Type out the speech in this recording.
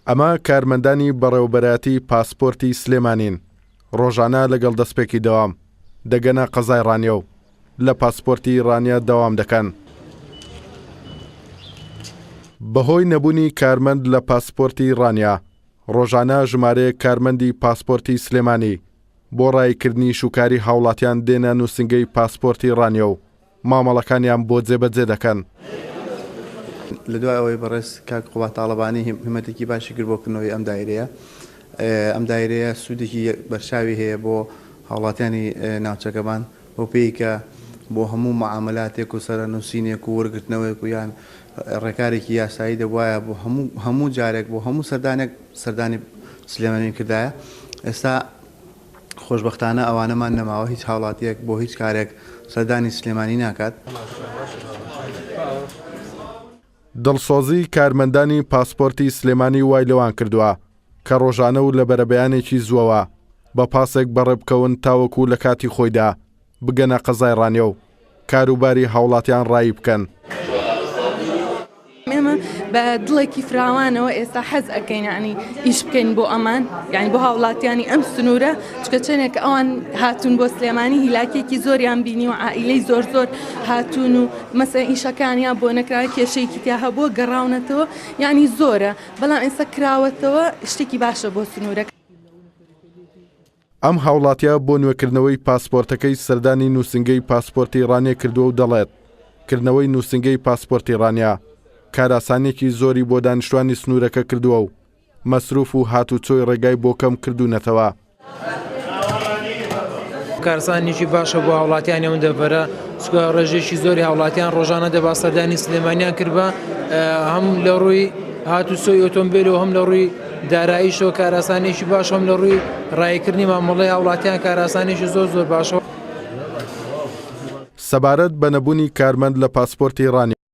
ئەمە کارمەندانی بەڕێوەبەرایەتی پاسپۆرتی سلێمانین، ڕۆژانە لەگەڵ دەستپێکی دەوام، دەگەنە قەزای ڕانیە و لە پاسپۆرتی ڕانیە دەوام دەکەن. بەهۆی نەبوونی کارمەند لە پاسپۆرتی ڕانیە، ڕۆژانە ژمارەیەک کارمەندی پاسپۆرتی سلێمانی بۆ ڕاییکردنی شوکاری هاوڵاتیان دێنە نووسینگەی پاسپۆرتی ڕانیە و مامەڵەکانیان بۆ جێبەجێ دەکەن. لە دوای ئەوەی بەڕێز کاک قوباد تاڵەبانی هیمەتێکی باشی کرد بۆ کردنەوەی ئەم دایرەیە، ئەم دایرەیە سوودێکی بەرچاوی هەیە بۆ هاوڵاتیانی ناوچەکەمان بەو پێی کە بۆ هەموو معاملاتێک و سەرەنووسینێک و وەرگرتنەوەیەک و یان ڕێکارێکی یاسایی دەبوایە بۆ هەموو هەموو جارێک بۆ هەموو سەردانێک سەردانی سلێمانیم کردایە ئێستا خۆشبەختانە ئەوانەمان نەماوە، هیچ هاوڵاتییەک بۆ هیچ کارێک سەردانی سلێمانی ناکات. دڵسۆزی کارمەندانی پاسپۆرتی سلێمانی وای لەوان کردووە کە ڕۆژانە و لە بەرەبەیانێکی زووەوە بە پاسێک بەڕێبکەون تاوەکو لە کاتی خۆیدا بگەنە قەزای ڕانیە و کاروباری هاوڵاتیان ڕایی بکەن. ئێمە بە دڵێکی فراوانەوە ئێستا حەز ئەکەین یعنی ئیش بکەین بۆ ئەمان یعنی بۆ هاوڵاتیانی ئەم سنوورە چکە چەندێک ئەوان هاتوون بۆ سلێمانی هیلاکێکی زۆریان بینی و عائیلەی زۆر زۆر هاتوون و مەسە ئیشەکانیان بۆ نەکرا کێشەیەکی تیا هەبووە گەڕاونەتەوە یعنی زۆرە بەڵام ئێستا کراوەتەوە شتێکی باشە بۆ سنوورەکە. ئەم هاوڵاتیە بۆ نوێکردنەوەی پاسپۆرتەکەی سەردانی نووسینگەی پاسپۆرتی ڕانیە کردووە و دەڵێت، کردنەوەی نووسینگەی پاسپۆرتی ڕانیە کارئاسانییەکی زۆری بۆ دانیشتوانی سنوورەکە کردووە و مەسروف و هاتوچۆی ڕێگای بۆ کەم کردوونەتەوە. کارسانیی باشە بۆ هاوڵاتیانی ئەم دەڤەرە، چونکە ڕێژەیەکی زۆری هاوڵاتیان ڕۆژانە دەبا سەردانی سلێمانیان کردبا، هەم لە ڕووی هاتوچۆی ئۆتۆمبیل و هەم لە ڕووی داراییشەوە کارئاسانییەکی باشە، هەم لە ڕووی ڕاییکردنی مامەڵەی هاوڵاتیان کارئاسانییەکی زۆر زۆر باشە. سەبارەت بە نەبوونی کارمەند لە پاسپۆرتی ڕانیە.